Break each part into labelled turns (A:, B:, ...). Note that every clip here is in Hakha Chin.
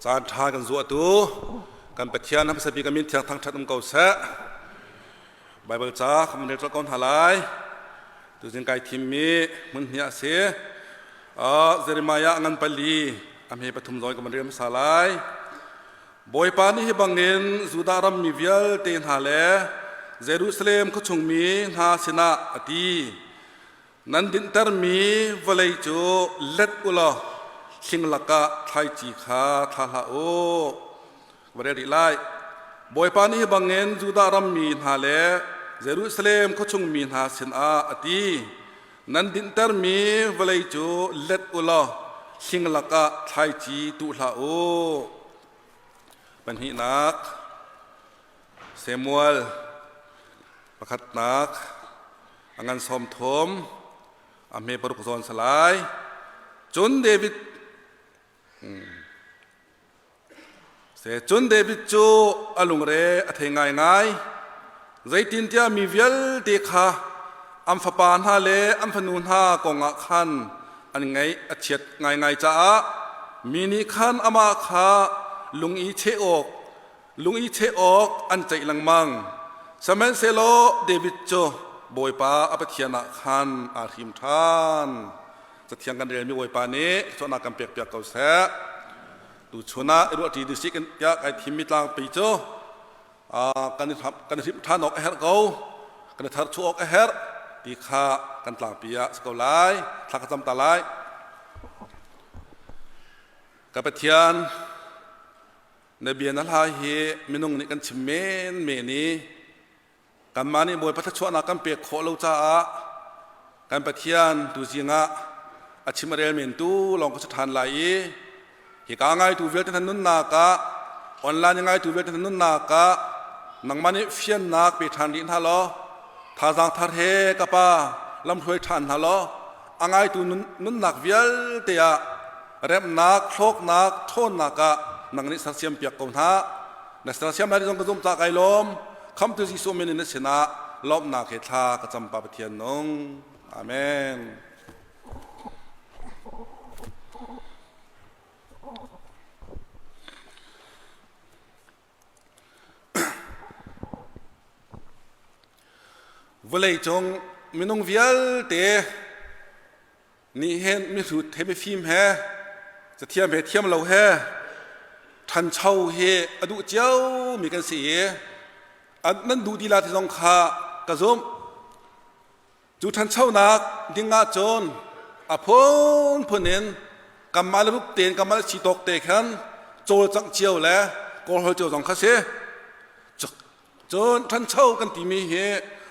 A: Caan ṭha kan zuahtu kan Pathian hmasa bik a min thiang thangṭhat um ko seh. Baibal ca kan rel ko hna lai. Tuzing kai thimmi hmun hnih a si. Jeremiah ngan pali a hme pathum zawi kan rel hmasa lai. Bawipa nih hi bangin Judah ram mi vialte hna le Jerusalem khuachung mi hna sinah a ti. Nan dinhtermi vawlei cu let u law hling lakah thlaici kha thla hlah u. Va rel rih lai. Bawipa nih hi bangin Judah ram mi hna le Jerusalem khuachung mi hna sinah a ti. Nan dinhtermi vawlei cu let u law hling lakah thlaici tuh hlah u. Pahnihnak Samuel pakhatnak a ngan sawm thum a hme paruk zawn salai cun David se cun David cu a lungre a thei ngaingai zeitintiah mi vialte kha an fapa hna le an fanu hna kongah khan an ngaih a chiat ngaingai caah mi nih khan amah kha lung i cheh awk lung i cheh awk an ceih lengmang. Sihmanhsehlaw David cu Bawipa a Pathian ah khan aa hrim ṭhan. Cathiang kan relmi Bawipa nih thluachuahnak kan pekpiak ko seh. Tuchun ah i ruahṭi ding si tiah kai thimmi tlangpi cu kan i hrimh ṭhan awk a herh ko, kan i tharchuah awk a herh ti kha kan tlangpi ah si ko lai. Thla ka cam ta lai. Ka Pathian, Na bia na hla hi minung nih kan chim menmen i kanmah nih Bawipa thluachuahnak kan pek khawh lo caah kan Pathian tuzing ah a chim a rel men tu lawng ka si ṭhan lai i hika ngaitu vialte hna nunnak ah online ngaitu vialte hna nunnak ah nangmah nih fiannak pe ṭhan rih hna law thazaang thar he ka pa lamhruai ṭhan hna law a ngaitu nunnak vialte ah remnak hlawknak ṭhawnnak ah nang nih sersiam piak ko hna na sersiam lai zong ka zum ta kai lawm khamtu Jesuh min in na sinah lawmhnak he thla ka cam pa Pathian nung amen. Vawlei cung minung vialte nih hin mihrut he mifim he cathiam he thiam lo he ṭhancho hi a duh cio mi kan si i nan duh dila ti zong kha ka zumh. Cu ṭhanchonak ding ahcun a phunphun in kanmah le rup tein kanmah le si tawk te khan cawlcangh cio le kawlhawl cio zong kha si. Cun ṭhancho kan timi hi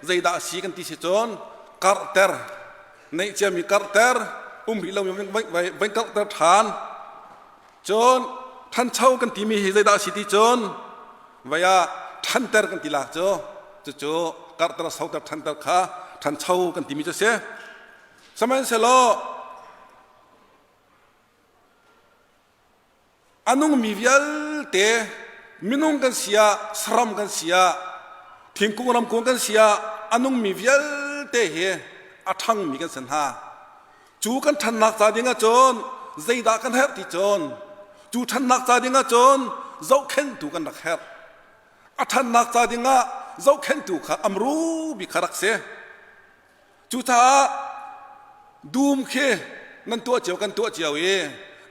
A: zeidah a si kan ti si cun karhter, neih ciami karhter, um rih lomi van karhter ṭhan. Cun ṭhancho kan timi hi zeidah a si ti cun vai ah ṭhanter kan ti lak cu cucu karhter soter ṭhanter kha ṭhancho kan timi cu a si. Sihmanhsehlaw a nungmi vialte minung kan si ah saram kan si ah thingkung ramkung kan si ah a nungmi vialte hi a ṭhangmi kan si hna. Cu kan ṭhannak ca ding ahcun zeidah kan herh ti cun cu ṭhannak ca ding ahcun zohkhenhtu kan rak herh. A ṭhannak ca ding ah zohkhenhtu kha amru bik kha rak si. Cucaah dum khi nan tuah cio kan tuah cio i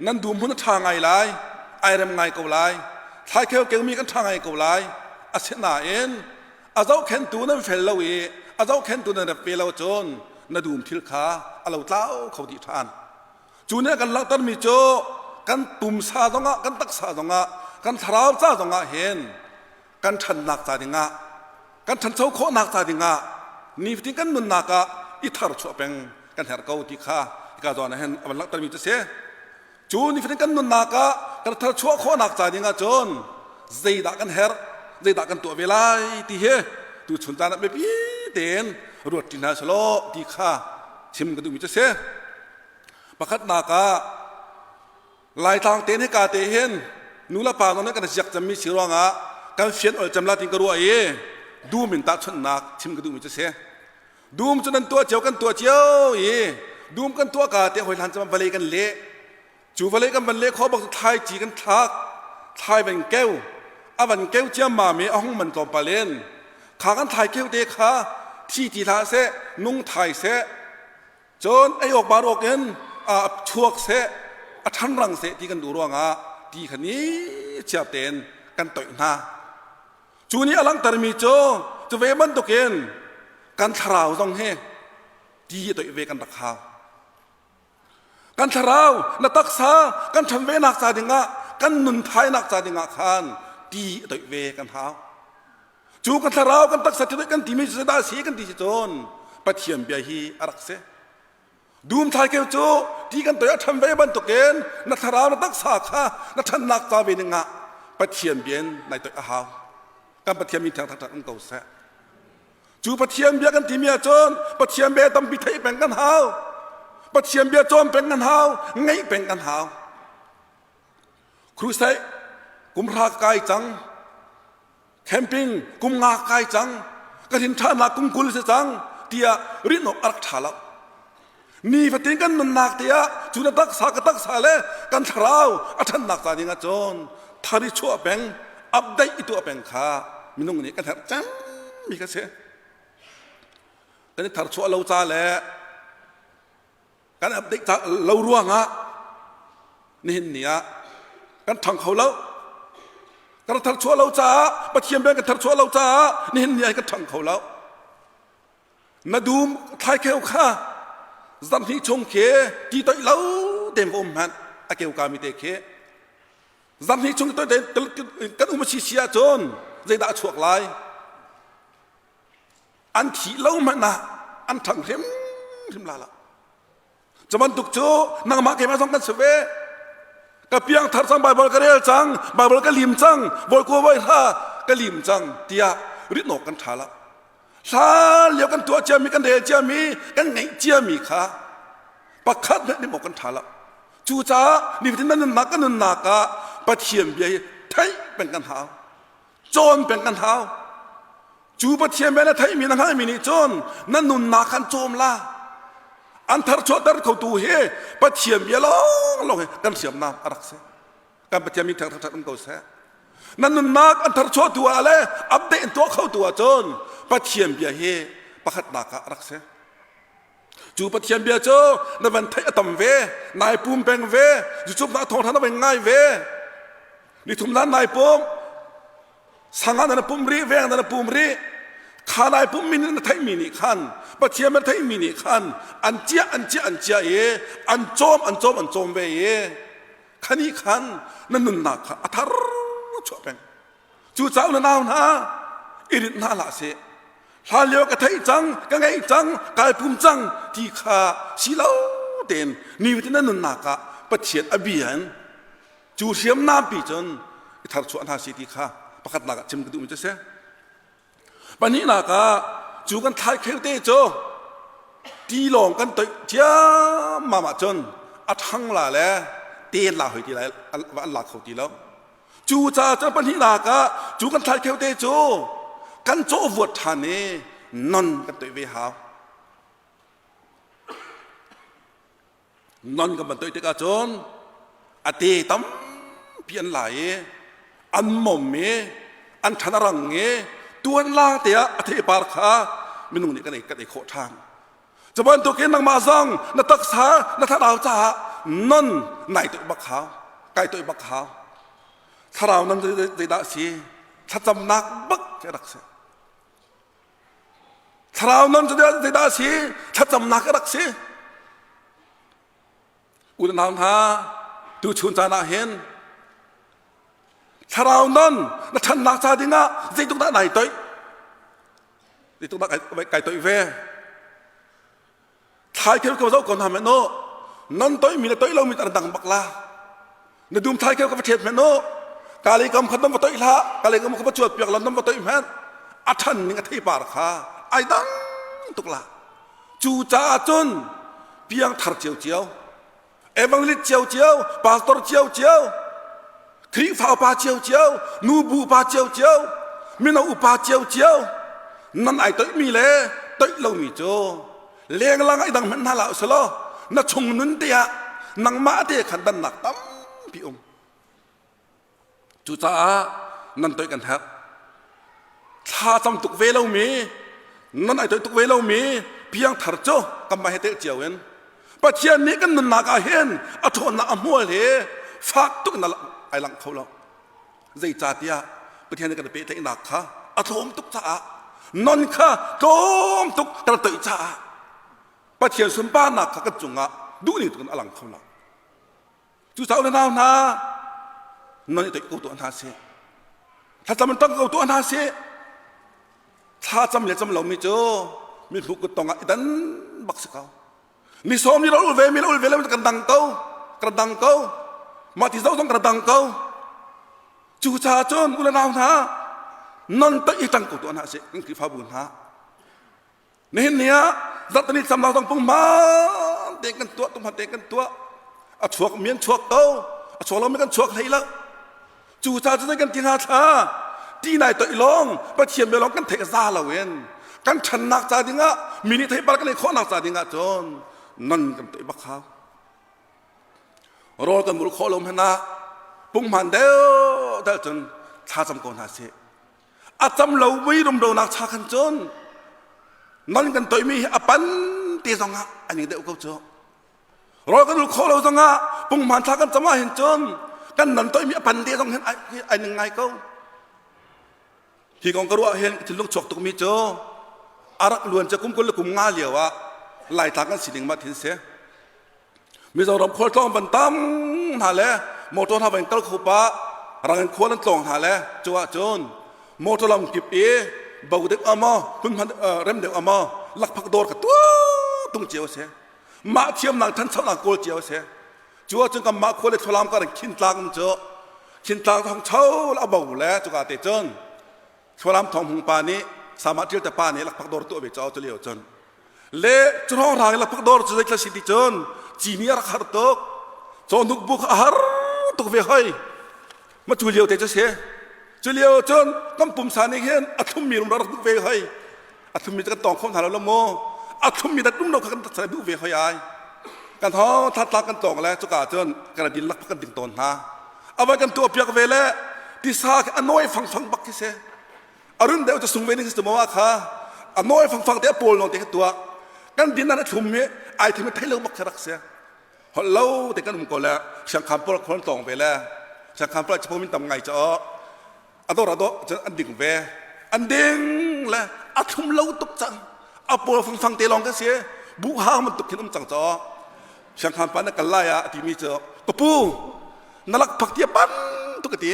A: nan dum hmun a ṭha ngai lai, ai rem ngai ko lai, thlaikheu kengmi kan ṭha ngai ko lai. Asinain a zohkhenhtu nan fel lo i a zohkhenhtu nan rep ve lo cun na dum thil kha a lo tlau kho dih ṭhan. Cu nih a kan langhtermi cu kan pumsa zongah kan taksa zongah kan thlarau ca zongah hin kan ṭhannak ca dingah kan ṭhancho khawhnak ca dingah nifatin kan nunnak ah i tharchuah peng kan herh ko ti kha hika zawn ah hin a van langhtermi cu a si. Cu nifatin kan nunnak ah kan tharchuah khawhnak ca ding ah cun zeidah kan herh, zeidah kan tuah ve lai ti hi tuchun caan ah biapi tein ruat ṭi hna selaw ti kha chim ka duhmi cu a si. Pakhatnak ah Laitlang te hika te hin nu le pa zong nih kan ziak cemmi si ruangah kan fian ol cem la tin ka ruah i dum in tahchunhnak chim ka duhmi cu si. Dum cu nan tuah cio kan tuah cio i dum kan tuah ka te hoi hlan cem vawlei kan leh. Cu vawlei kan van leh khawh bak cu thlaici kan thlak. Thlai van keu a van keu ciammam i a hung man tlawmpal in kha kan thlai keu te kha thi ti hlah seh, nung thai seh, cun ei awk bar awk in a chuak seh, a ṭhanrang seh ti kan duh ruangah ti kha ni chiar tein kan toih hna. Cu nih a langhtermi cu cu ve bantukin kan thlarau zong hi ti a toih ve kan rak hau. Kan thlarau na taksa kan ṭhan venak ca dingah kan nun thainak ca dingah khan ti a toih ve kan hau. Cu kan thlarau kan taksa ti kan timi cu zeidah a si kan ti si cun Pathian bia hi a rak si. Dum thlaikeu cu ti kan toi a ṭhan ve bantukin na thlarau na taksa kha na ṭhannak ca ve dingah Pathian bia in nai toih a hau. Kan Pathian min thiang thangṭhat um ko seh. Cu Pathian bia kan timi ahcun Pathian bia tampi theih peng kan hau. Pathian bia cawn peng kan hau, ngeih peng kan hau. Crusade kumhra kai cang, camping kum nga kai cang, ka hin ṭhanak kum 20 si cang tiah rinh awk a rak ṭha lo. Nifatin kan nunnak te ah cu na taksa ka taksa le kan thlarau a ṭhannak ca ding ahcun thar i chuah peng, update i tuah peng kha minung nih kan herh cemmi kha si. Kan i tharchuah lo ca le kan update ca lo ruangah nihin ni ah kan ṭhang kho lo. Kan tharchuah lo caah Pathian bia kan tharchuah lo caah nihin ni ah kan ṭhang kho lo. Na dum thlaikheu kha zarhhnih chung khi ti toih lo tein va um hmanh a keu kami te khi zarhhnih chung toih kan um a si si ahcun zeidah a chuak lai an thih lo hmanh ah an ṭhang hrimhrim la lo Cu bantuk cu nangmah keimah zong kan si ve. Ka piang thar cang, Baibal ka rel cang, Baibal ka lim cang, voi kua voi hla ka lim cang tiah ritnawk kan ṭha lo. Hlan lio kan tuah ciami, kan rel ciami, kan ngeih ciami kha pakhat hmanh lim awk kan ṭha lo. Cucaah nifatin nan nunnak kan nunnak ah Pathian bia hi theih peng kan hau. Cawn peng kan hau. Cu Pathian bia na theihmi na hngalhmi nih cun na nunnak khan cawm la. An tharchuahter khotu hi Pathian bia lawnglawng hi kan hriamnam a rak si. Kan Pathian min thangṭhat um ko seh. Na nunnak an tharchuahtu ah le update in tuah khotu ah cun Pathian bia hi pakhatnak ah a rak si. Cu Pathian bia cu na van theih a tam ve, nai pum peng ve, YouTube na thawngṭha na van ngai ve. Nithum nan nai pum, Sangah na pum rih, veng na pum rih. Kha nai pummi nih na theihmi nih khan Pathian na theihmi nih khan an ciah an ciah an ciah i an cawm an cawm an cawm ve i khani khan na nunnak kha a thar chuah peng. Cucaah na nau hna i rinh hna hlah seh. Hlan lio ka theih cang, ka ngeih cang, kai pum cang ti kha si lo tein nifatin na nunnak ah Pathian a bia in Cu hriamnam pi cun i tharchuah hna si ti kha pakhatnak ah chim ka duhmi cu a si. Pahnihnak ah cu kan thlaikheu te cu tilawng kan toih ciammam ahcun a ṭhang la le ten la hoi ti lai an la kho ti lo. Cu caah cun pahnihnak ah cu kan thlaikheu te cu kan cawh vuat ṭhan i non kan toih ve hau. Non kan van toih tikah cun a te tampi an la i an mom i an ṭhan a rang i tuan lang te ah a theipar kha minung nih kan ei kan ei khawh ṭhan. Cu bantukin nangmah zong na taksa na thlarau caah non nai toih bak hau, kai toih bak hau. Thlarau non zeidah a si? Thlacamnak bak khi a rak si. Thlarau non cu zeidah a si? Thlacamnak a rak si. U le nau hna, tuchun caan ah hin thlarau non na ṭhannak ca dingah zeitluk dah nai toih? Zeitluk dah kai toih ve? Thlai khel ko zoh ko hna hmanh u. Nan toihmi le toih lomi an dang bak la. Na dum thlai khel ka va ṭhet hmanh u. Kale kam khat nan va toih hlah. Kale kam kha va cuat piak lan nan va toih hmanh. A ṭhan ning a theipar kha ai dang tuk la. Cu caah cun piang thar ciocio evangelist ciocio, pastor ciocio, Khrihfa upa ciocio, nubu upa ciocio, mino upa ciocio, nan ai toihmi le toih lomi cu lenglang ai dang hmanh hna la usalaw na chung nun te ah nangmah te khan dannak tampi um. Cucaah nan toih kan herh. Thla cam tuk ve lomi, nan ai toih tuk ve lomi piangthar cu kanmah he tel cio in Pathian nih kan nunnak ah hin a ṭhawnnak a hmual hi fak tuk in ai langh kho lo. Zeicahtiah Pathian nih kan pehtlaihnak kha a tlawm tuk caah non kha tlawm tuk kan toih caah Pathian sunparnak kha kan cungah duhning tuk in a lang kho lo. Cucaah u le nau hna, non i toih ko tuah hna sih. Thlacam in tang ko tuah hna sih. Thlacam le cam lomi cu mi hmu kut tong ah i dan bak si ko. Mi sawm nih ul ve mi ul ve lo kan dang ko. Kan dang ko. Mah ti zoh zong kan dang ko. Cucaah cun u le nau hna, non toih i tang ko tuah hna sih. Kan Khrihfabu hna. Nihin ni ah zarhteni camnak zong punghman tein kan tuah tunghman tein kan tuah a chuak mi an chuak ko a chuak lomi kan chuak hlei lo cu ca cu kan ti hna thla ti nai toih lawng Pathian bia lawng kan theih za lo in kan ṭhannak ca dingah mi nih theipar kan ei khawhnak ca dingah cun non kan toih bak hau rawl kan mul khawh lo hmanh ah punghman deuh deuh cun thlacam ko hna sih A cam lo mui rumronak cha khan cun non kan toimi hi a pan te zong ah an i deuh ko cu. Rawl kan ul khawh lo zong ah punghman thla kan cam ah hin cun kan non toimi a pan te zong hin ai ning ngai ko. Hi kong ka ruah hin thinlung chuak tukmi cu a rak luan ca kum 20 le kum nga lio ah Laitlang kan sining ma thin si. Mizoram khualtlawng van tam hna le motor hna van kal kho pah rang in khual an tlawng hna le cu ahcun motor lam kip i bo deuh amaw hmunhman rem deuh amaw lakphak dawr ka tuah tung cio a si mah thiamnak thanchonak kawl cio a si cu ahcun kanmah khua le thlualam ka ran khintlang um cu khintlang thong cho a bo le cuka te cun Thlualam Thawng Hmung pa nih Sama Ṭil te pa nih lakphak dawr tuah ve caw cu lio cun le cu hrawng rang lakphak dawr cu zeithil si ti cun cini a rak har tuk cawhnuk bu kha a har tuk ve hoi ma cu lio te cu si cu lio cun kan pumsa nih hin a thlummi rum rak duh ve hoi a thlummi cu kan tawng kho hna lo lo mu a thlummi dat rum lo kha kan taksa duh ve hoi ai kan hong thlatla kan tawng le cuka cun kan din lakphak kan ding tawn hna a vai kan tuah piak ve le tisa khi a nawi fangfang bak khi si a run deuh cu sung ve ning si maw kha a nawi fangfang te a pawl nawn te kha tuah kan din nan a thlum mi ai thim thei lo bak khi rak si holh lo te kan um ko le siangkham pawl khon tong ve le siangkham pawl chapo min tam ngai cho a dor a dawh cun an ding ve an ding le a thlum lo tuk cang a pawl fangfang te lawng ka si buh hang bantuk khin um cang caw siangkhan pa na kal lai ah a timi cu ka pu na lak phak tia pan tuk ka ti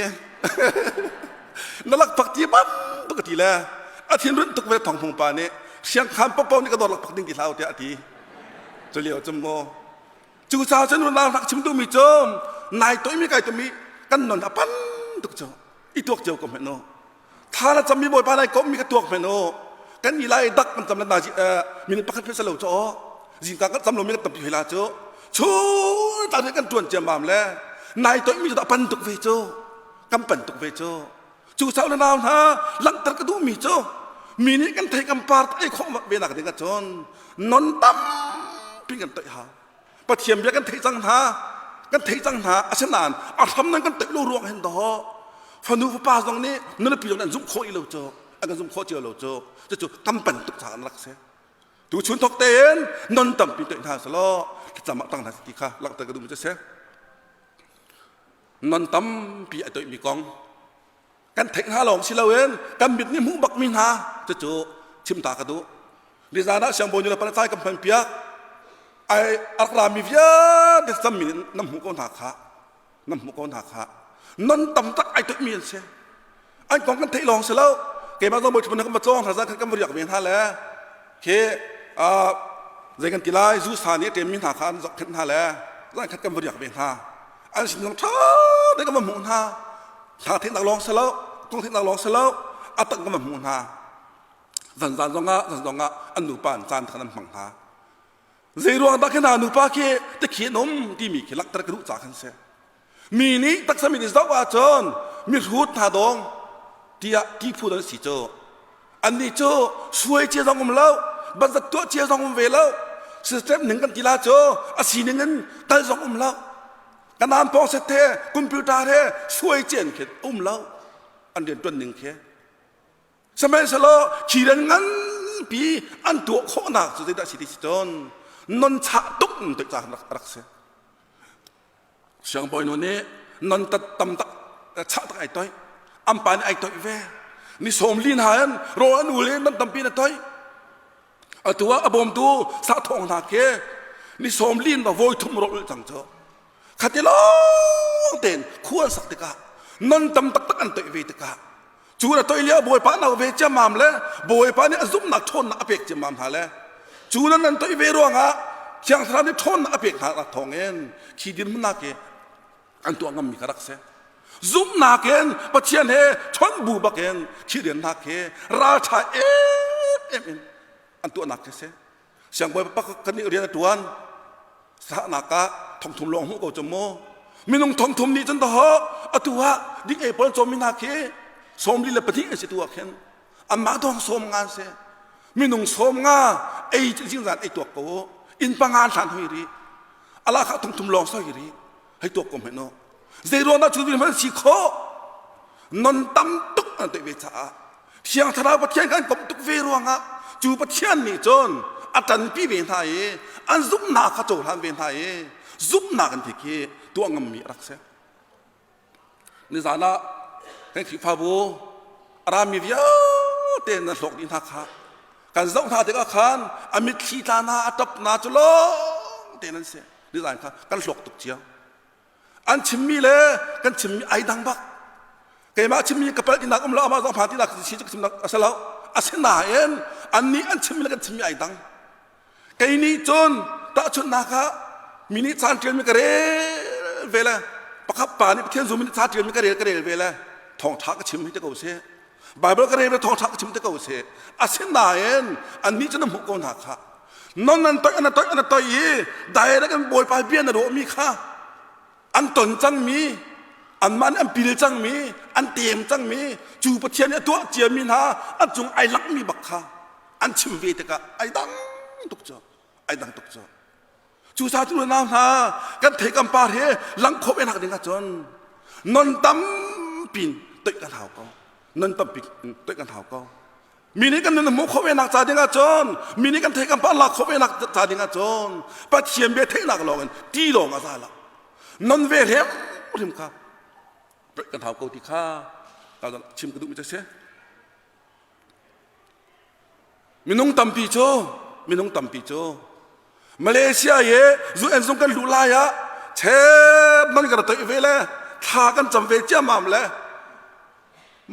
A: na lak phak tia pan tuk ka ti le a thin run tuk ve thong phung pa nih siangkhan papo nih ka dor lak phak ding ti hlau tiah a ti cu lio cu maw Cucaah cun unau rak chim duhmi cu nai toimi kai toimi kan non a pan tuk cu i tuak cio ko hmenh u. Thla na cammi Bawipa nai kommi ka tuak hmenh u. Kan i lai dak kan cam le na minute pakhat phe lo cu zingka kan cam lomi kan tampi hoi la cu chun tang kan tuan ciammam le nai toimi cu a pan tuk ve cu kan pan tuk ve cu cu sau le nau hna langhter ka duhmi cu mi nih kan thei kan par ei khawh ve nak ding ahcun non tampi kan toih hau Pathian bia kan theih cang hna kan theih cang hna asinain a hram nan kan toih lo ruang hin dawh fanu fapa zong nih nulepi zong nih an zumh khawh i lo cu an kan zumh khawh cio lo cu cucu kan pan tuk caah an rak si tu chun thok tein non tampi toih hna selaw thlacam ah tang hna ti kha langhter ka duhmi cu si non tampi a toihmi kong kan theih hna lawng si loin kan mit nih hmuh bakmi hna cucu chim ta ka duh nizan ah siangbawi nu le pa kan hman piak ai a rami vialte cammi nan hmuh ko hna kha nan hmuh ko hna kha non tam tak ai toihmi an si an kong kan theih lawng si lo keimah zong bawi kan va tlawng hna zan khat kan va riak ve hna le khi zei kan ti lai zu sa nih a ṭemmi hna kha an zohkhenh hna le zan khat kan va riak ve hna an sin zong ṭha te kan va hmuh hna hla theihnak lawng si lo kong theihnak lawng si lo a tak kan va hmuh hna zanzan zongah zan zongah an nupa an caan khan an hmang hna zei ruang dah khi hna nupa khi tikhi an um timi khi langhter ka duh ca khan si mi nih taksa mi nih zoh ahcun mihrut hna dawng tiah ti phu an si cu annih cu suai cia zong um lo banzat tuah cia zong um ve lo system ning kan ti la cu a sining in tal zong um lo. Kanan pawng set he computer he suai cen khi um lo an rian tuan ning khi. Sihmanhsehlaw khi rian nganpi an tuah khawhnak cu zeidah si ti si cun non chah tuk in tuah ca rak si. Siangbawinu nih non tat tam tak chah tak ai toih. An pa nih ai toih ve. Ni sawm li hna in rawl an ul i non tampi na toih. Atu ah a bawmtu sah thawng hna khi ni sawm li in va voi thum rawl ul cang cu. Khati lawng tein khua an sak tikah non tam taktak an toih ve tikah cu na toih lio Bawipa nau ve ciammam le Bawipa nih a zumhnak ṭhawnnak a pek ciammam hna le cu nan nan toih ve ruangah Thiang Thlarau nih ṭhawnnak a pek hna thawngin khi dirhmunnak hi an tuah ngammi kha rak si. Zumhnak in Pathian he chawnh bu bakin khi riannak hi ralṭha em em in an tuahnak khi si. Siangbawi pakhat kan nih rian a ṭuan. Sahnak ah thongthum lawng hmuh ko cu mu. Minung thongthum nih cun dahawh atu ah ding ei pawl cawmmi hna khi 42 an si tu ah khin anmah dong 50 an si. Minung 50 ei zingzan ei tuak ko inn panga an hlan hoi rih. Ala kha thongthum lawng soi rih. Hei tuak ko hmenh u. Zei ruang dah cu vil hmanh si khawh? Non tam tuk an tuah ve caah Thiang Thlarau Pathian kan komh tuk ve ruangah cu Pathian nih cun a ṭanpi ve hna i an zumhnak kha cohlan ve hna i zumhnak an ti khi tuah ngammi a rak si. Nizan ah kan Khrihfabu a rami vialte nan hlawk dih hna kha kan zoh hna tikah khan a mitthli tla hna a ṭap hna cu lawng te nan si. Nizan kha kan hlawk tuk cio. An chimmi le kan chimmi ai dang bak. Keimah chimmi ka palh tinak um lo, amah zong phan tinak si cu chimnak a si lo. Asinain annih an chimmi le kan chimmi ai dang. Kei nih cun tahchunhnak ah mi nih caan ṭialmi ka rel ve le pakhat pa nih Pathian zummi nih ca ṭialmi ka rel ka rel ve le thawngṭha ka chim hi te ko seh. Bible ka rel ve thawngṭha ka chim te ko seh. Asinain annih cu na hmuh ko hna kha. Non nan toih an toih an toih i direct in Bawipa bia na rawhmi kha an ton cangmi anmah nih an pil cangmi an tem cangmi cu Pathian nih a tuah ciami hna an cung ai langhmi bak kha an chim ve tikah ai dang tuk cu ai dang tuk cu cucaah cu nau hna kan thei kan par he lang khawh ve nak ding ahcun non tampi toih kan hau ko non tampi toih kan hau ko mi nih kan nun hmuh khawh ve nak ca ding ahcun mi nih kan thei kan par lak khawh ve nak ca ding ahcun Pathian bia theihnak lawng in ti lawng a za lo non ve hrim hrim kha toih kan hau ko ti kha chim ka duhmi cu si Minung tampi cu minung tampi cu Malaysia i UN zung kan luh lai ah chep man kan toih ve le thla kan cam ve ciammam le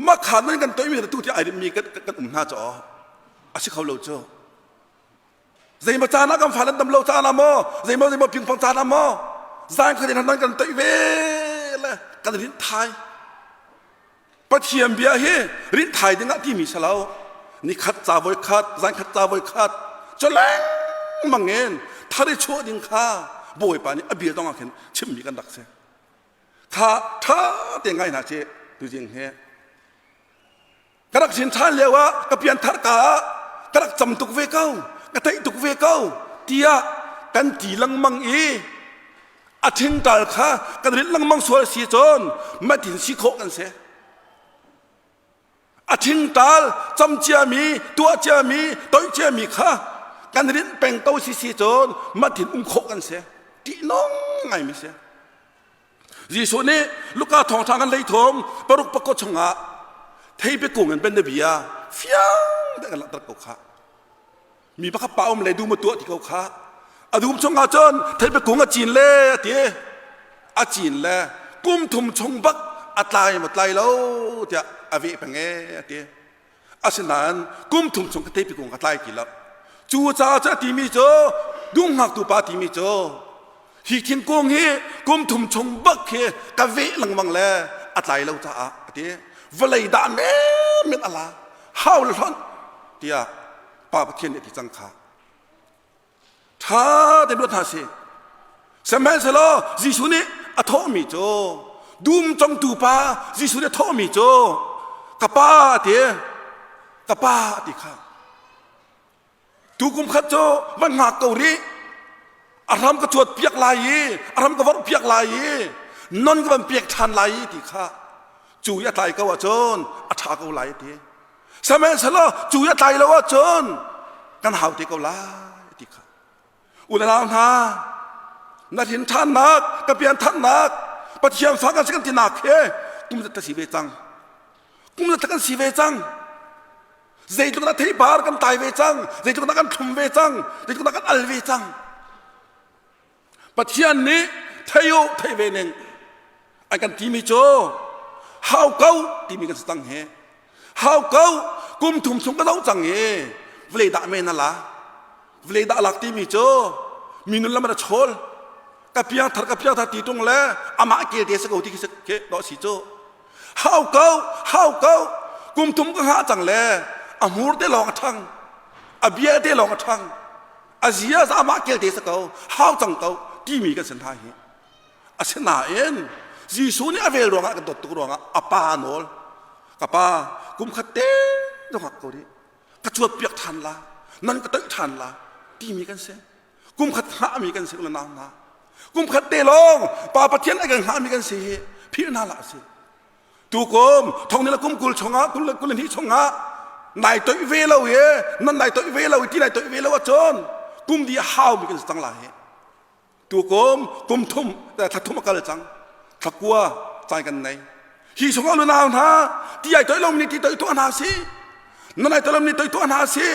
A: makha nan kan toih mi tu ti ai mi kan kan um hna cu a si kho lo cu zeimaw caan ah kan fa nan dam lo caan ah maw zeimaw zeimaw pingpang caan ah maw zan khatin nan kan toih ve le kan rinh thai Pathian bia hi rinthai dingah timi si lo. Nikhat ca voi khat, zankhat ca voi khat, cu lengmang in thar i chuah ding kha Bawipa nih a bia dong ah khin chimmi kan rak si. Kha ṭha te ngai hna ci tuzing hi. Ka rak sin ṭhan lio ah ka pianthar ka ah ka rak cam tuk ve ko, ka theih tuk ve ko tiah kan ti lengmang i a ṭhingṭal kha kan rilh lengmang sual si cun matin si khawh kan si a ṭhingṭal cam ciami tuah ciami toih ciami kha kan rinh peng ko si si cun matin um khawh kan si ṭihnung ngaimi si Jesuh nih Luka thawngṭha kan lei thawm paruk pakua chungah theipi kung in bianabia fiang deuh kan langhter ko kha Mi pakhat pa um le dum a tuah ti ko kha. A dum chungah cun theipi kung a cin le a ti. A cin le kum thum chung bak a tlai maw tlai lo tiah a veh peng e a ti. Asinain kum thum chung ka theipi kung a tlai ti lo. Cu caah cu a timi cu dum hngaktu pa timi cu hi thingkung hi kum thum chung bak khi ka veh lengmang le a tlai lo caah a ti. Vawlei dah men a la hau le hlonh tiah Pa Pathian nih a ti cang kha. Ṭha tein ruat hna sih. Sihmanhsehlaw Jesuh nih a thawhmi cu dum congtu pa Jesuh nih a thawhmi cu ka pa a ti ka pa a ti kha. Tu kum khat cu van hngak ko rih. A hram ka cuat piak lai i a hram ka vorh piak lai i non ka van pek ṭhan lai i ti kha cu i a tlai ko ahcun a ṭha ko lai ti. Sihmanhsehlaw cu i a tlai lo ahcun kan hau te ko lai ti kha. Unau hna, na hrin ṭhannak, ka pian thannak, Pathian fa kan si kan tinak he kum zat ka si ve cang. Kum zat kan si ve cang. Zeitluk dah theipar kan tai ve cang, zeitluk dah kan thlum ve cang, zeitluk dah kan al ve cang. Pathian nih thei u, thei ve ning an kan timi cu hau ko timi kan si cang hi. Hau ko kum thum chung ka zoh cang i vawlei dah men a la. Vawlei dah lak timi cu minun lam a chawl. Ka piang thar ka piang thar ti tung le amah kel te si ko ti khi dawh si cu. Hau ko, hau ko, kum thum ka hngah cang le a hmur te lawng a ṭhang, a bia te lawng a ṭhang, a zia za amah kel te si ko, hau cang ko timi kan sin hna hi. Asinain Jesuh nih a vel ruangah kan dawt tuk ruangah a pa nawl, ka pa kum khat te na hngak ko rih, ka cuat piak ṭhan la, nan ka toih ṭhan la timi kan si. Kum khat hngahmi kan si unau hna. Kum khat te lawng Pa Pathian a kan hngahmi kan si hi philh hna hlah si. Tukum thong le kum 20 chungah 22 chungah nai toih ve lo i nan nai toih ve lo i ti nai toih ve lo ahcun kum di a haumi kan si cang lai hi. Tukum kum thum thla thum a kal cang. Thla kua caan kan nei. Hi chungah lunau hna ti ai toih lomi ti toih tuah hna si. Na nai toih lomi toih tuah hna si.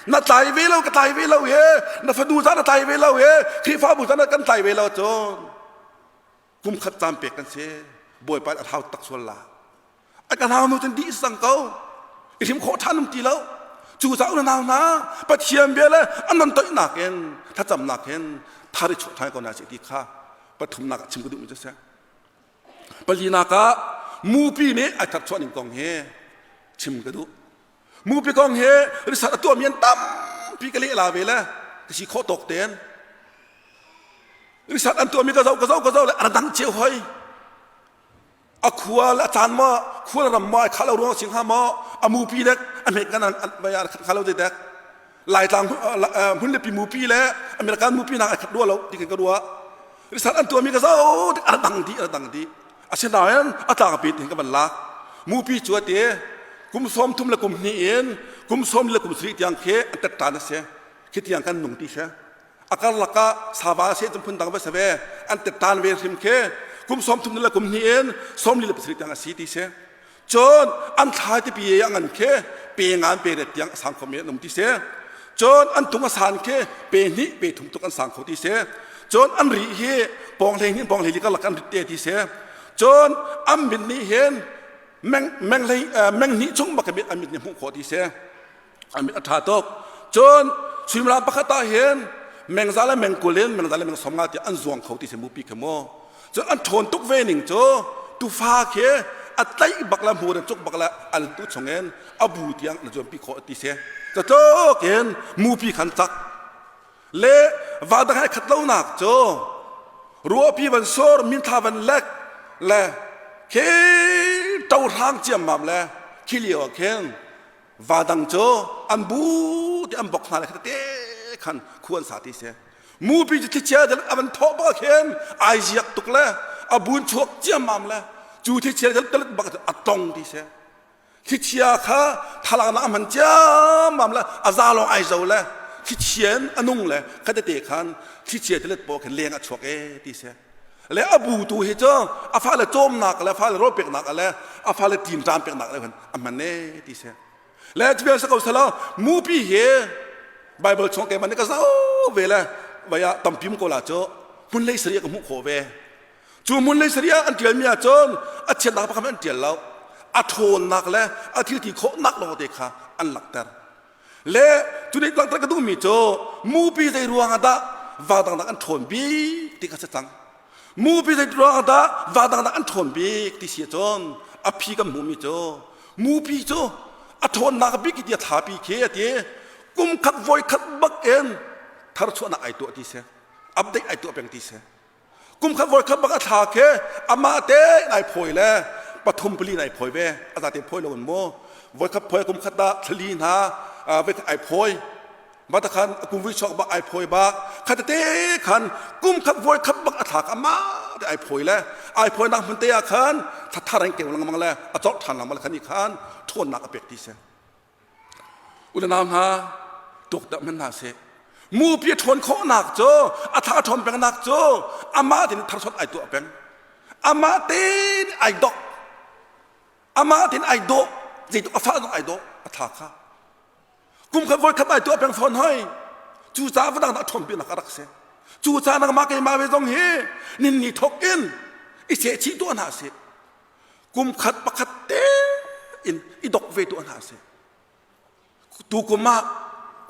A: Na tlai ve lo ka tlai ve lo he na fanu za na tlai ve lo he Khrihfabu za na kan tlai ve lo cun kum khat caan pek kan si. Bawipa a thau tak sual la. A kan hau nu cun dih sang ko. I hrim khawh ṭhan um ti lo. Cu caah unau hna Pathian bia le an non toihnak in thlacamnak in thar i chuah ṭhan ko hna sih ti kha pathumnak ah chim ka duhmi cu si. Palinak ah mupi nih ai tharchuah ning kong hi chim ka duh. Mupi kong hi research a tuahmi an tampi ka lehla ve le ka si khawh tawk tein. Research an tuahmi ka zoh ka zoh ka zoh le a dang cio hoi. A khua le a caan maw khua le ram maw ai khah lo ruang si hnga maw a mupi dek a hmet kan an kha lo dek Laitlang hmun le pi mupi le American mupi nak ai khat rua lo ti kan ka ruah. Research an tuahmi ka zoh tik a dang dih a dang dih. Asinain a tlangpi tin ka van lak. Mupi cu ati kum 30 le kum hnih in kum 40 le kum sarih tiang khi an tet ṭan a si. Khi tiang kan nung ti si. A karlak ah sava se phun dang va si ve. An tet ṭan ve hrim khi kum 30 le kum hnih in 40 le pasarih tiang a si ti si. Cun an thlai tipi i a ngan khi pe ngan pe ret tiang a sang khomi an um ti si. Cun an tung a san khi pe hnih pe thum tuk an sang kho ti si. Cun an ri hi pawng hlei hnih pawng hlei li karlak an rit te ti si. Cun an mit nih hin meng meng hlei meng hnih chung bak an mit nih hmuh khawh ti si. A mit a ṭha tuk. Cun suimilam pakhat ah hin mengza le mengkul in mengza le meng 50 tiah an zuang kho ti si mupi khi mu. Cun an ṭhawn tuk ve ning cu tufa khi a tlaih bak le hmur in cuk bak le an tu chungin a bu tiang na zuampi khawh ti si. Catluk in mupi khan cak. Le va dang he khat lonak cu ruahpi van sor minthla van lek le khi ṭohrang ciammam le khi lio ah khin va dang cu an bu ti an bok hna le te khan khu an sa ti si mupi cu thlichia dal a van thawh bak khin ai ziak tuk le a bun chuak ciammam le cu thlichia dal talit bak a tong ti si thlichia kha thalang na a hman ciammam le a za lawng ai zo le thlichia in a nung le khatete khan thlichia tilet paw khin leng a chuak e ti si le a bu tu hi cu a fale cawmnak le a fale rawl peknak le a fale ṭinṭan peknak le a hman e ti si le cubial sa ko selo mupi hi Bible chung keimah nih ka zoh ve le vai ah tampi ko la cu hmun lei sari ka hmuh khawh ve cu hmun lei sari ah an ṭialmi ah cun a chiatnak pakhat an ṭial lo a ṭhawnnak le a thil ti khawhnak lawng te kha an langhter Le cu nih langhter ka duhmi cu mupi zei ruang ah dah va dangdang an ṭhawn bik ti kha si cang. Mupi zei ruang ah dah va dangdang an ṭhawn bik ti si ahcun a phi kan hmuhmi cu mupi cu a ṭhawnnak bik ti a thlapi khi a ti kum khat voi khat bak in tharchuahnak ai tuah ti si update ai tuah peng ti si kum khat voi khat bak a thla khi amah te nai phawi le pathum pali nai phawi ve a zate phawi lo in mu voi khat phawi kum khat ah thlali hna voi khat ai phawi. Mata khan a kum vui chuak bak ai phawi bak khatete khan kum khat voi khat bak a thlak ama te ai phawi le ai phawi nak hmun te ah khan thathar an keu lengmang le a cawk ṭhan lengmang le khan i khan ṭhawnnak a pek ti si. Unau hna tuk dah hman hna seh. Mupi a ṭhawn khawhnak cu a tha ṭhawn pengnak cu amah tein tharsot ai tuah peng. Amah tein ai dok. Amah tein ai dawh. Zeituk a fah zong ai dawh. A tha kha. Kum khat voi khat ai tuah peng fawn hoi. Cu caah va dang dah ṭhawn pinak a rak si. Cu caah nangmah keimah ve zong hi nin ni thok in i sehchih tuah hna sih. Kum khat pakhat te in i dok ve tuah hna sih. Tukum ah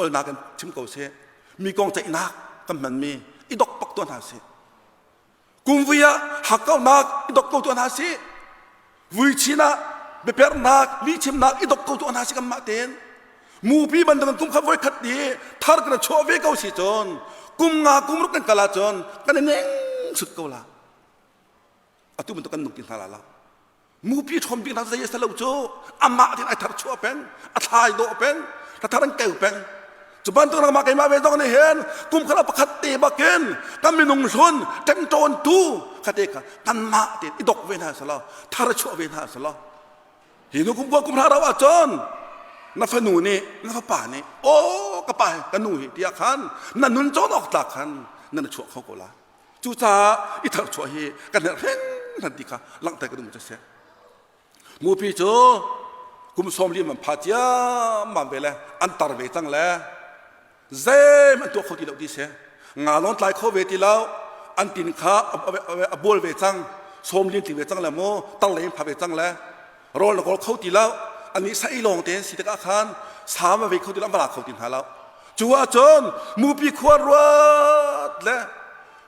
A: olnak in chim ko seh. Mi kong ceihnak kan hmanmi i dok pak tuah hna sih. Kumvui ah hakkauhnak i dok ko tuah hna sih. Vuichin ah biaperhnak, lihchimnak i dok ko tuah hna sih kanmah tein. Mupi bantukin kum khat voi khat i thar kan chuah ve ko si cun kum nga kum ruk kan kal ahcun kan i neng sut ko la. Atu bantuk kan nung ti hna la lo. Mupi ṭhawm bik hna zei a si lo cu amah tin ai thar chuah peng a thlai dawh peng thar an keu peng cu bantuk nangmah keimah ve zong nih hin kum khat ah pakhat te bakin kan minung hlun ṭemṭawn tu khate kha kanmah tein i dok ve hna selaw thar chuah ve hna selaw hi nu kum kua kum hra rau ahcun na fanu nih na fapa nih aw ka pa hi ka nu hi tiah khan na nun cawn awk tlak khan nan chuah kho ko la Cucaah i tharchuah hi kan herh hringhran ti kha langhter ka duh cu si. Mupi cu kum sawm li man pha ciammam ve le an tar ve cang le zeihmanh tuah kho ti lo ti si. Nga lawng tlai kho ve ti lo an tin kha a bual ve cang sawm li tling ve cang le mu tar lei pha ve cang le rawl na kawl kho ti lo ani sa ei lawng te si tikah khan sa ma ve kho ti lo an va la kho ti hna lo Cu ahcun mupi khua ruat le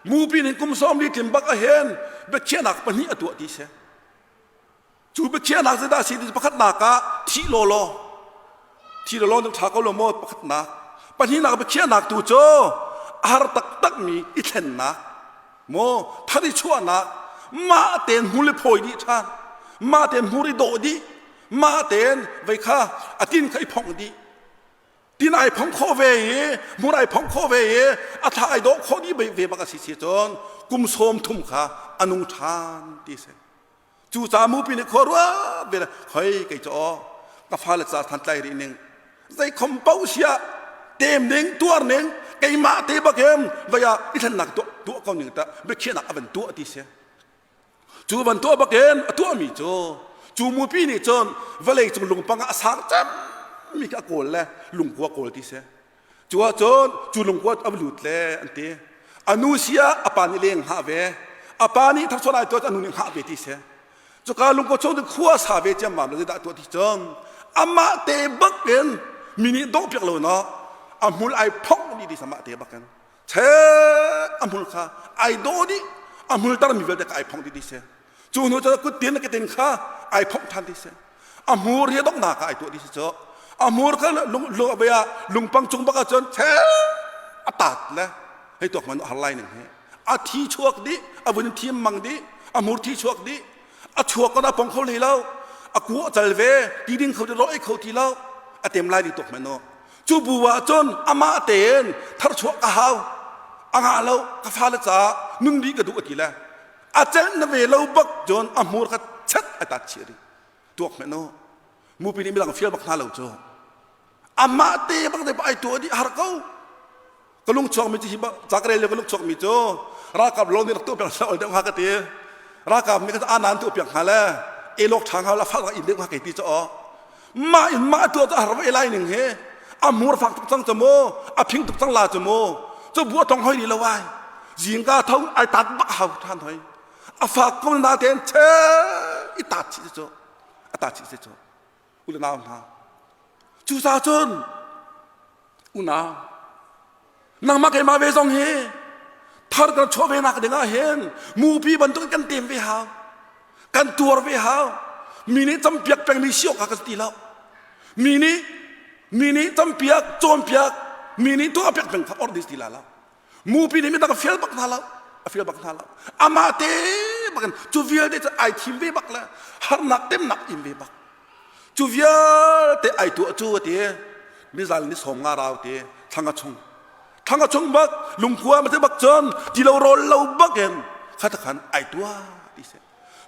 A: mupi nih kum sawm li tlim bak ahin biakhiahnak pahnih a tuah ti si. Cu biakhiahnak zeidah a si ti pakhatnak ah thih lawlaw thih lawlaw nan ṭha ko lo maw pakhatnak pahnihnak biakhiahnak tu cu a har taktakmi i thlennak maw thar i chuahnak mah tein hmul i phawi dih ṭhan mah tein hmur i dawh dih mah tein vei kha a tin kha i phongh dih Tin ai phong khawh ve i hmur ai phong khawh ve i a thla ai dawh khawh dih ve bak a si si cun kum sawm thum kha a nung ṭhan ti si. Cu ca mupi nih khua ruat ve le khoi kei cu aw ka fale ca than tlai rih ning zei khom paoh siah tem ning tuar ning keimah te bak hin vai ah i thlennak tuah tuah ko ning tah biakhiahnak a van tuah ti si. Cu van tuah bakin a tuahmi cu cu mupi nih cun vawlei cung lungpang ah a sang cemmi kha a kawl le lungkua kawl ti si. Cu ahcun cu lungkua a va lut le an ti. A nu si ah a pa nih leng hngah ve. A pa nih thaksuan ai tuah a nu nih hngah ve ti si. Cuka lungkua chung cun khua sa ve ciammam le zeidah tuah ti cun amah te bakin mi nih dawhpiak lo na a hmul ai phongh dih ti amah te bakin che a hmul kha ai dawh dih a hmul tar mi vialte kha ai phongh dih ti si cu hnu cu kuttin le ketin kha ai phongh than ti si a hmur hi donghnak ah ai tuah ti si cu a hmur kha lung lung ah lungpang cung bak ahcun che a tat le hei tuak man har lai ning hi a thi chuak dih a vun thim mang dih a hmur thi chuak dih a chuak ko na pong kho hlei lo a ku a cal ve ti ding kho ti ro ei kho ti lo a tem lai di tuk man Cu bu ah cun amah tein tharchuah ka hau a ngah lo ka fale caah nun rih ka duh a ti le a celh na ve lo bak cun a hmur kha chet a tat chih rih tuak hmenh u mupi nih midang fial bak hna lo cu amah te bak te ai tuah dih har ko ka lung chuak mi cu hi ca ka rel lio ka lung chuak mi cu ralkap lo nih rak tuah piak sa ol deuh hnga ka ti ralkap nih ka anan tuah piak hnga le elok ṭha hnga la fak in deuh hnga kei ti cu aw mah in mah tuah cu a har ve lai ning he a mur fak tuk cang cu mu a phing tuk cang la cu mu cu bu a tong hoi ni lo ai zingka tho ai tat bak hau than hoi a fak ko na ten che i tat chi cu a tat chi cu u le nau hna cu sa cun unau nangmah keimah ve zong hi thar kan chuah ve nak ding ah hin mupi bantuk kan tem ve hau kan tuar ve hau mi nih campiak pengmi si awk ka ti lo mi nih mi nih campiak cawnpiak mi nih tuahpiak peng kha or dis ti la lo mupi nih midang fial bak hna lo a fial bak hna lo amah te bakin cu vialte cu ai thim ve bak le harnak temnak in ve bak Cu vialte ai tuah cu a ti. Mizal ni sawm nga rau ti. Thanga chung. Thanga chung bak lungkua ma te bak cun ti lo rawl lo bak in kha khan ai tua ti se.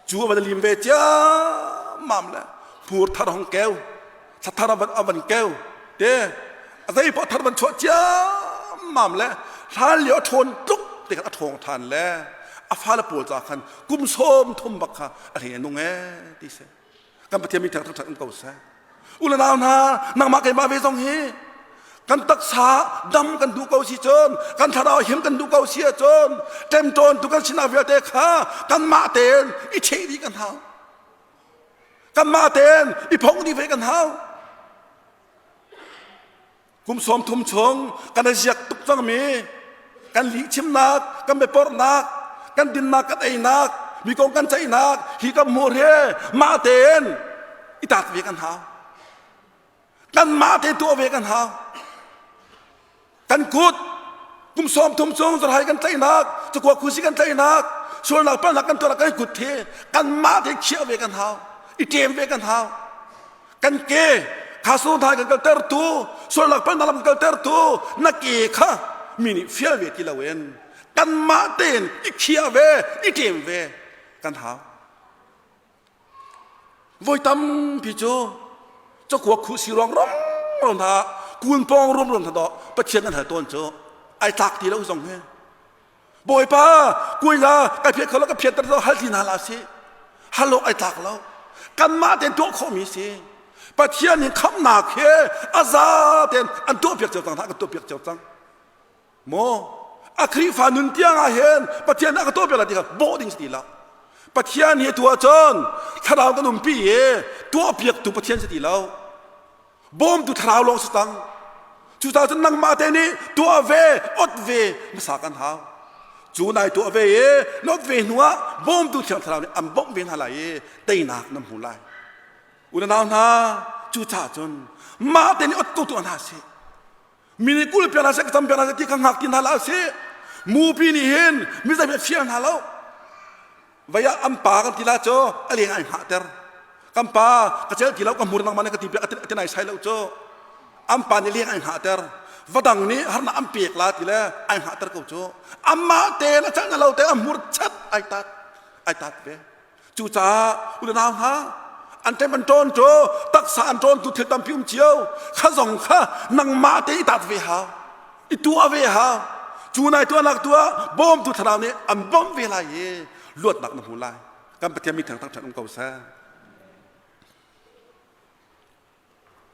A: Cu a van lim ve ciammam le hmur thar hong keu thla thar a van keu te a zei paoh thar van chuah ciammam le hlan lio a ṭhawn tluk te khan a ṭhawng ṭhan le a fale pawl ca khan kum sawm thum bak kha a hlei a nung ee ti si. Kan Pathian mi thang thang um ko seh. U le nau hna, nangmah keimah ve zong hi kan taksa dam kan duh ko si cun kan thlarau him kan duh ko si ahcun ṭemṭawn tu kan sinak vialte kha kanmah tein i cheh dih kan hau. Kanmah tein i phongh dih ve kan hau. Kum 30 chung kan i ziak tuk cangmi kan lihchimnak, kan biaporhnak, kan dinnak, kan einak, mi kong kan ceihnak hi kan hmuh hi mah tein i tat ve kan hau. Kanmah te tuah ve kan hau. Kan kut kum 30 chung zarhai kan tlaihnak, cakua khusi kan tlaihnak, sualnak palhnak kan tuahnak kan kut hi kanmah te khiah ve kan hau. I ṭem ve kan hau. Kan ke kha sulthai kan kaltertu sualnak palhnak lam kaltertu na ke kha mi nih fial ve ti loin kanmah tein i khiah ve i ṭem ve kan hau. Voi tampi cu cakuak khuhsi ruang rom hna kun pawng rum rum hna dawh Pathian kan hal tawn cu ai tlak ti lo zong hi. Bawipa kui la kai phiat kho lo ka phiat ter lo hal ti hna la si hal awk ai tlak lo kanmah tein tuah khawhmi si Pathian in khamnak he a za tein an tuah piak cio cang hna kan tuah piak cio cang maw a Khrihfa nun tiang ah hin Pathian a ka tuah piak la ti kha bawh ding si ti lo Pathian hi tu ahcun thlarau kan umpi i tuah piaktu Pathian si ti lo Bawmtu thlarau lawng si cang. Cucaah cun nangmah te nih tuah ve, ot ve hmasa kan hau. Cu nai tuah ve i na ot ve hnu ah bawmtu thiang thlarau nih an bawmh ve hna lai i teinak na hmu lai. U le nau hna, cucaah cun mah te nih ot ko tuah hna sih. Mi nih kul piak hna seh, ka cam piak hna seh ti kha hngak ti hna hlah sih. Mupi nih hin mi zei hmanh fial hna lo. Vai ah an pa kan ti la cu a leng ai hngahter. Kan pa ka cel ti lo ka hmur nangmah nih ka ti piak a ti nai sai lo cu. An pa nih leng ai hngahter. Vadang nih harnak an pek la ti le ai hngahter ko cu. Amah tein a celh na lo te a hmur chat ai tat ai tat ve. Cucaah u le nau hna an ṭem an ṭawn cu taksa an ṭawn tu thil tampi um cio kha zong kha nangmah te i tat ve hau. I tuah ve hau. Cu nai tuahnak tu ah bawmtu thlarau nih an bawmh ve lai i luatnak na hmu lai. Kan Pathian mi thang thangṭhat um ko seh.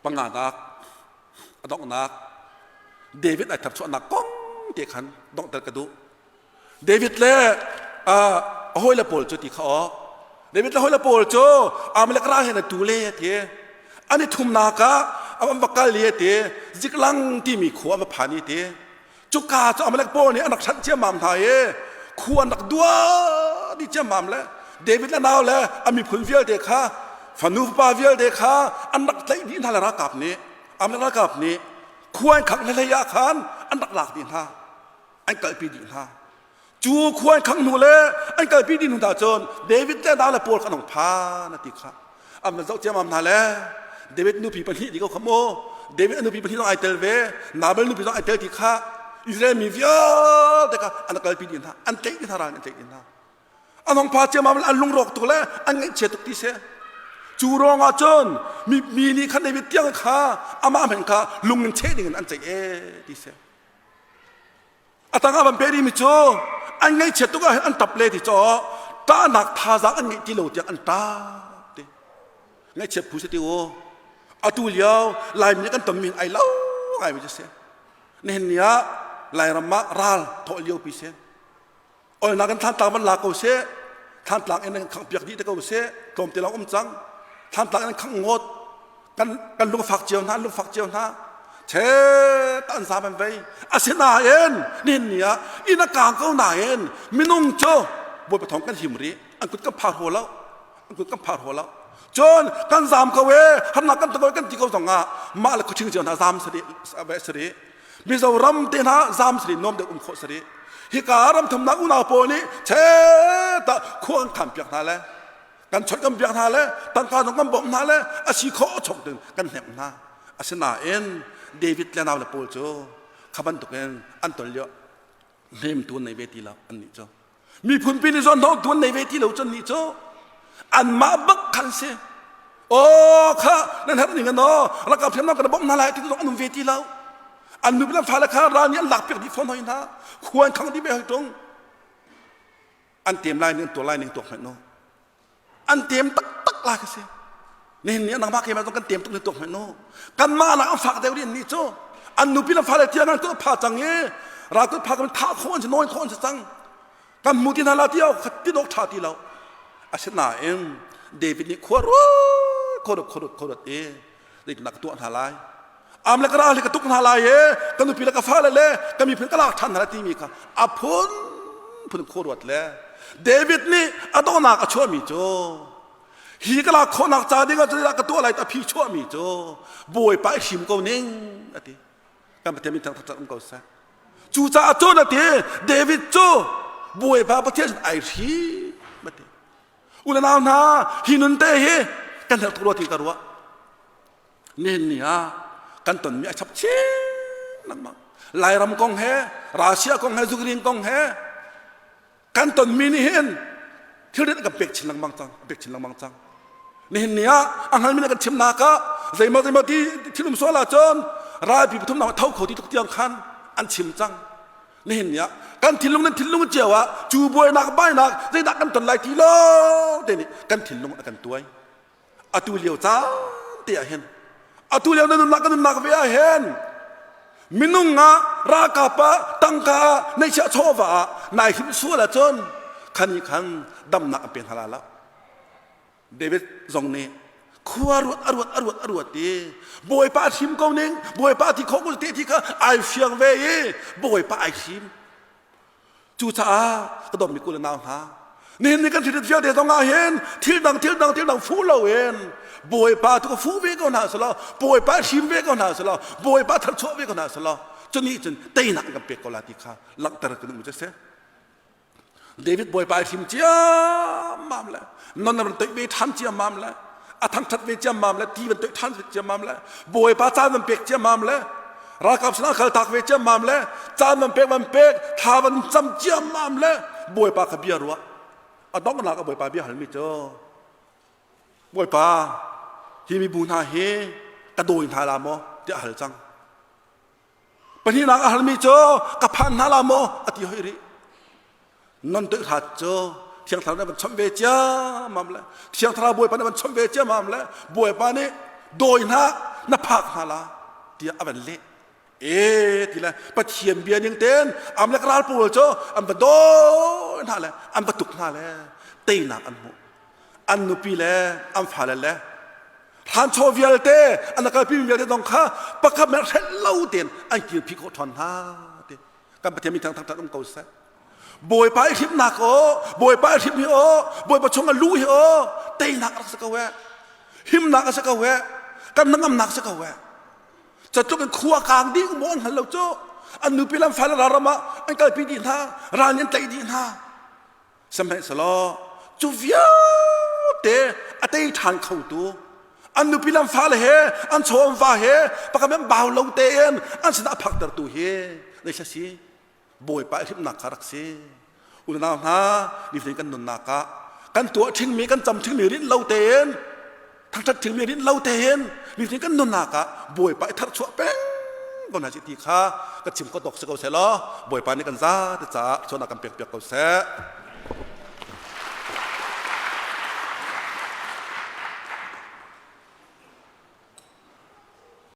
A: Panganak a donghnak David ai tharchuahnak kong te khan donghter ka duh. David le a hawile pawl cu ti kha aw. David le hawile pawl cu Amalek ral he na tu le ti. An i thumnak ah an va kal i ti Ziklang timi khua an va phan i ti. Cuka cu Amalek pawl nih an rak hranh ciammam hna i khua an rak dua dih ciammam le David le nau le a miphun vialte kha fanu fapa vialte kha an rak tlaih dih hna le ralkap nih Amalek ralkap nih khua an khangh hlei ah khan an rak lak dih hna an kalpi dih hna cu khua an khangh hnu le an kalpi dih hnu hna cun David le nau le pawl kha an hung phan a ti kha an van zoh ciammam hna le David nupi pahnih ti ko kha mu David a nupi pahnih zong ai tel ve Nabal nupi zong ai tel ti kha Israel mi vialte kha an kalpi dih hna an tlaih dih hna ral an tlaih dih hna an hong pha ciammam le an lungrawk tuk le an ngaihchia tuk ti si cu ruangah cun mi, mi nih khan David tiang kha amah hmanh kha lung in cheh ding in an ceih e ti si A tangah van pe rihmi cu an ngaihchiat tuk ahhin an ṭap le ti caw ṭahnak thazaang an ngeih ti lo tiang an ṭap ti. Ngaihchiat phu si ti u. Atu lio Laimi nih kan tonmi ai lo ngaimi cu si. Nihin ni ah Lairam ah ral thawh lio pi si. Olnak in Thlantlang van la ko seh. Thlantlang in an khangh piak dih te ko seh. Tlawmte lawng um cang. Thlantlang in an khangh ngawt. Kan kan lungfak cio hna, an lungfak cio hna. Che ta an zaam an vei. Asinain nihin ni ah inn a kaang ko nain minung cu Bawipa thawng kan him rih. An kut kan phar haw lo. An kut kan phar haw lo. Cun kan zaam ko e, harnak kan tong kan ti ko zong ah mah le khuaching cio hna zaam sari sari. Mizoram te hna zam sari nuam deuh um khawh sari hika ram thumnak unau pawl nih che ta khua kan khan piak hna le kan chawt kan piak hna le tangka zong kan bawmh hna le a si khawh chok ding kan hnemh hna asinain David le nau le pawl cu Kha bantukin an ton lio hnemtu an nei ve ti lo annih cu. Miphunpi nih zawn hnawhtu an nei ve ti lo cu annih cu. Anmah bak khan si. Aw kha nan herh ning aw ralkap hriamnam kan bawmh hna lai ti zong an um ve ti lo. An nupi le fale kha ral nih an lakpiak dih fawn hoi hna. Khua an khang dih ve hoi ṭung. An tem lai ning an tuar lai ning tuak hmanh nu. An tem taktak la ka si. Nihin ni ah nangmah keimah zong kan tem tuk ni tuak hmanh nu. Kanmah nak an fak deuh rih ni cu. An nupi le fale tiang an kut pha cang i ral kut pha kan thah khawh an si nawi khawh an si cang. Kan hmu ti hna la ti awk ti dawk ṭha ti lo. Asinain David nih khua ruat khua ruat khua ruat khua ruat i zeitindah ka tuah hna lai. Am le ka ral hi ka tuk hna lai i ka nupi le ka fale le ka miphun ka lak ṭhan hna lai timi kha a phun phun khua ruat le David nih a donghnak a chuahmi cu hi ka lak khawhnak ca ding ah zeidah ka tuah lai ti a phi chuahmi cu Bawipa i hrim ko ning a ti. Kan Pathian min thangṭhat um ko seh. Cucaah cun a ti David cu Bawipa Pathian sin ai hrim a ti. U le nau hna hi nun te hi kan herh tuk rua ti ka ruah. Nihin ni ah kan tonmi a chap chin lengmang. Lairam kong he, Russia kong he, Ukraine kong he kan tonmi nih hin thilrit kan pek chin lengmang cang, pek chin lengmang cang. Nihin ni ah a hngalmi nih kan chimnak ah zeimaw zeimaw ti thil um sual ahcun ralpi pathumnak tho kho ti tluk tiang khan an chim cang. Nihin ni ah kan thinlung nan thinlung cio ah cu buainak bainak zeidah kan ton lai ti lo te nih kan thinlung a kan tuai. Atu lio caan te ah hin atu lio na nunnak ka nunnak ve ah hin minung ah ralkap ah tangka ah neihchiah chawva ah nai hrim sual ahcun khan khan damnak an pe hna la lo. David zong nih khua ruat a ruat a ruat a ruat i Bawipa a hrim ko ning Bawipa ti khawh ko te ti kha ai fiang ve i Bawipa ai hrim cucaah ka dawtmi kul le nau hna nihin ni kan thil vialte zong ah hin thil dang thil dang thil dang fuh lo in Bawipa tu ka fuh ve ko hna selaw Bawipa hrim ve ko hna selaw Bawipa tharchuah ve ko hna selaw cuni cun teinak kan pek ko la ti kha langhter kan um cu si David Bawipa ai hrim ciammam le non van toih ve ṭhan ciammam le a thangṭhat ve ciammam le ti van toih ṭhan ciammam le Bawipa caan van pek ciammam le ralkap sinah kal tak ve ciammam le caan van pek van pek thla van cam ciammam le Bawipa kha bia ruah a donghnak a Bawipa bia halmi cu Bawipa hi mibu hna hi ka dawi hna la maw tiah a hal cang Pahnihnak a halmi cu ka phan hna la maw a ti hoi rih. Non toih hrat cu Thiang Thlarau nih van chawmh ve ciammam le Thiang Thlarau Bawipa nih van chawmh ve ciammam le Bawipa nih dawi hna na phak hna la tiah a van leh. E ti le Pathian bia ning ten Amalek ral pawl cu an va dawi hna le an va tuk hna le teinak an hmuh. An nupi le an fale le Hranchaw vialte an kalpi mi vialte zong kha pakhat men hrelh lo tein an kirpi khawh ṭhan hna ti kan Pathian mi thangthang um ko seh. Bawipa i hrimnak aw, Bawipa i hrim hi aw, Bawipa chung a lu hi aw, teinak rak si ko eh. Himnak a si ko eh. Kan hnangamnak si ko eh. Catluk in khua kaang dih maw an hngal lo cu. An nupi lam fale ram ah an kalpi dih hna, ral nih an tlaih dih hna. Sihmanhsehlaw cu vialte a tei ṭhan khotu an nupi le an fale he an chaw an va he pakhat an bau lo tein an sinah a phaktertu hi zeithla si Bawipa i hrimhnak kha rak si. Unau hna nifatin kan nunnak ah kan tuah ṭhingmi kan cam ṭhingmi rinh lo tein thangṭhat ṭhingmi rinh lo tein nifatin kan nunnak ah Bawipa i tharchuah peng ko hna si ti kha ka chim ko tawk si ko seh law Bawipa nih kan zate caah chawnak kan pek piak ko seh.